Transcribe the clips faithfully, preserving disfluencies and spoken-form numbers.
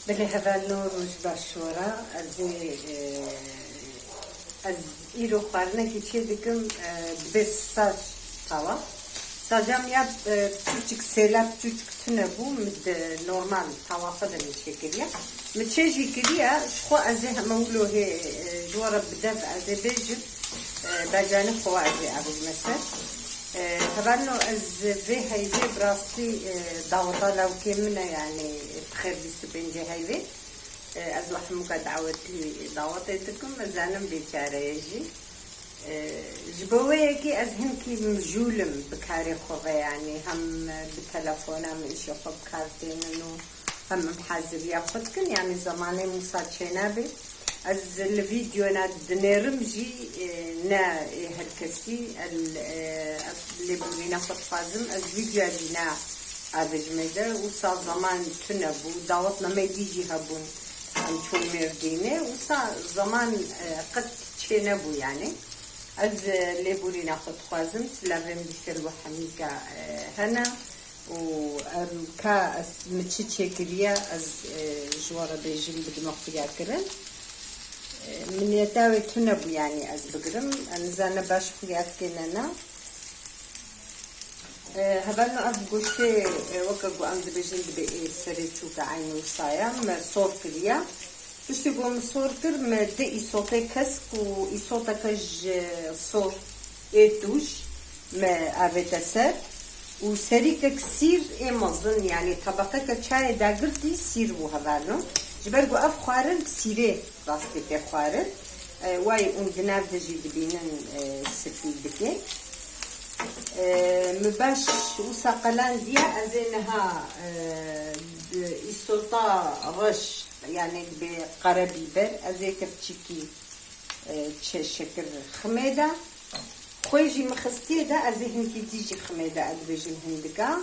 Belê hevalno, roj baş we re. Ez ê, e, ez îro xwarinekî çê dikim, e, dibe saç tawa. Saca min ya, e, çûçik sêla, çûçik tune bû, min di normal tawa xwe de min çêkiriye. Min çê jî kiriye, ji xwe ez ê heme wilo hê, e, ji we re bi dev ez ê bêjim, e, becanê xwe ez ê avêjime ser. E, hevalno, ez vê heyvê bi rastî, e, daweta lawikê min e, yanî bi xêr bîst û pêncê heyvê. E, ez we hemûka dawetî dawetê dikim, ez zanim bêçare ye jî. E, ji bo wê yekê ez hinkî mijûl im bi karê xwe ve, yanî hem bi telefona min îşê xwe bi kar tênin û hem em haziriya xwe dikin, yanî zemanê min wisa çênabe. Ez li vîdyoyena dinêrim jî, e, ne ê her kesî, el, e, ev lêborîna xwe dixwazim, ez vîdyoya jî ne avêjimê de, wisa zeman tune bû, dawetna me dî jî hebûn, em çûn Mêrdînê, wisa zeman, e, qet çê nebû yanî. Ez, e, lêborîna xwe dixwazim, silavên bî ser we hemîka, e, hene. Û em ka ez, min çi çêkiriye, ez, e, ji we re bêjim, bidime xuya kirin. E, min niyeta wê tune bû, yanî ez bigirim. Em nizane baş xuya dike ne na. E, hevalno ev goştê, e, weke ku em dibêjin dibe ê serê çûke eynî wisa ye. Me sor kiriye. Piştî ku min sor kir, me di îsotê kesk û îsoteke ji sor ê tûj me avête ser û serîkek sîr ê mezin, yanî tebeqeke çayê dagirtî sîr bû hevalno. Ji ber ku ev xwarin bi sîrê rastî tê xwarin. E, way hûn di nav de jî dibînin, e, spî dike. E, min baş wisa qelandiye, ez ê niha, e, bi îsota reş, yanî dibe qere bîber, ez ê kevçîkî, e, çe şekir ximê de. Xwê jî min xistiyê de, ez ê hinkî dî jî ximê de, ez dibêjim hindika.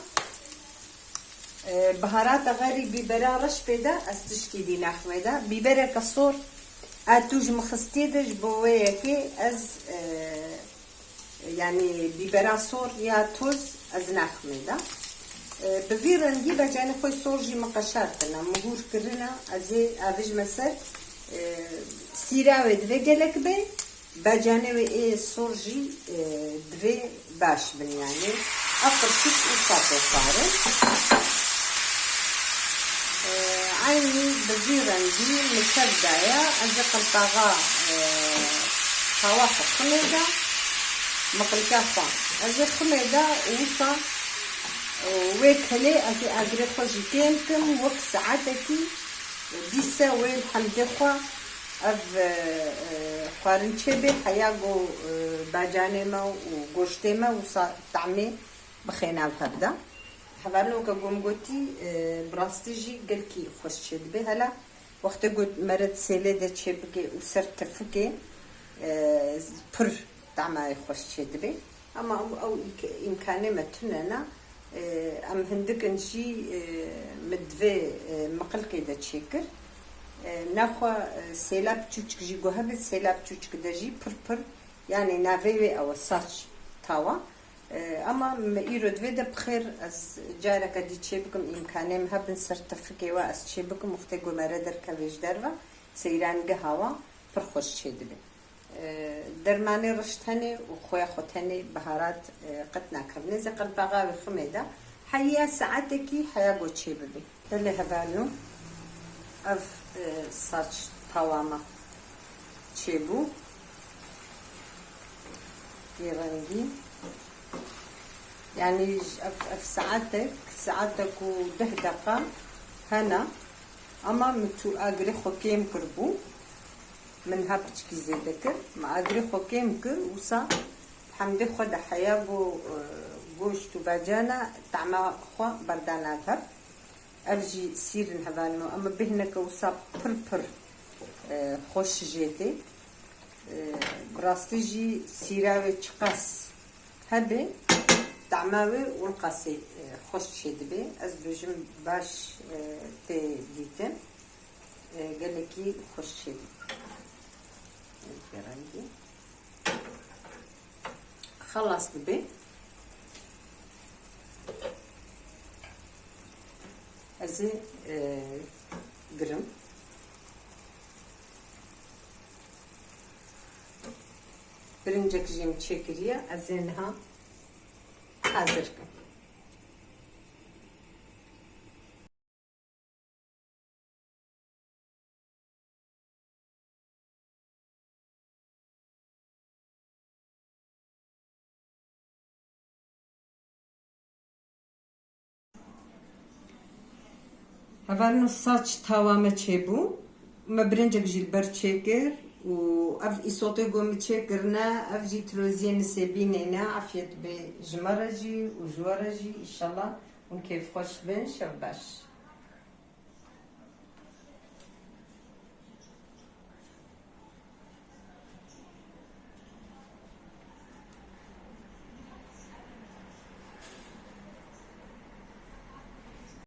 E, biharata xerî bîbera reş pê de, ez tişkî dî naximê de. Bîbereke sor, a tûj min xistiyê de, ji bo wê yekê ez, e, yanî bîbera sor ya toz ez naximê de. E, bi vî rengî becanê xwe sor jî min qeşartine, min hûr kirine, ez ê avêjime ser, e, sîra wê divê gelek be, becanê wê ê sor jî, e, divê baş bin yanî. Ev qirçik û sapê xwarin. E, eynî bi vî rengî min tev daye. Ez ê qilpaxa, e, tawa xwe ximê de. Min qilka xwe. Ez ê ximê de û wisa, e, wê kelê ez ê agirê xwe jî kêm kim. Wek saetekî dîse wê li hemdê xwe ev, e, e, xwarin çêbê, heya ku, e, bacanê me û goştê me wisa tahmê bixê nav hev de. Hevalno, weke ku min gotî, e, bi rastî jî gelkî xweş çêdibe. Hela wextê ku meret sêlê de çêbike û ser tefikê, e, pir tamê xweş çêdibe. Ama ew, ew îmk-, îmkanê me tune ne. E, em hindikin jî, e, min divê, e, miqilkê de çêkir. E, nexwe, e, sêlab çûçik jî ku hebe, sêlab çûçik de jî pir pir, yanî navê wê ew e saç tawa. E, ama min îro divê de bi xêr ez careke dî çêbikim, îmkanê min hebin ser tefikê we ez çêbikim, wextê ku mere derkeve ji derve, seyrangeha we pir xweş çêdibe. E, dermanê reş tenê û xuya xwe tenê, biharat, e, qet nakevin. Ez ê qelpaxa wê ximê de, heya saetekî heya ku çêbibe. Belê hevalno, ev, e, saç tawa me çêbû. Vî rengî. Yanî ev, ev saetek, saetek û deh deqa hene. Ama min tu agirê xwe kêm kiribû. Min ha piçkî zêde kir. Min agirê xwe kêm kir, wisa hemdê xwe de heya ku, e, goşt û bacana tahma xwe berdana hev. Ev jî sîr in hevalno, em bêhneke wisa pir pir, e, xweş jê tê. E, bi rastî jî sîra wê çiqas hebe, tahma wê wilqasê, e, xweş çêdibe. Ez dibêjim baş, e, tê dîtin. E, gelekî xweş çêdibe. Gelekî rengî. Xelas dibe. Ez ê, e, Girim. Birincek jî min çêkiriye, ez ê niha hazir kim. Hevalno, saç tawa me çêbû. Me birincek jî li ber çêkir û ev îsotê ku min çêkirine, ev jî tiroziyê nisêbînê ne. Efiyet bê ji me re jî û ji we re jî, înşallah hûn kêfxweş bin. Şev baş.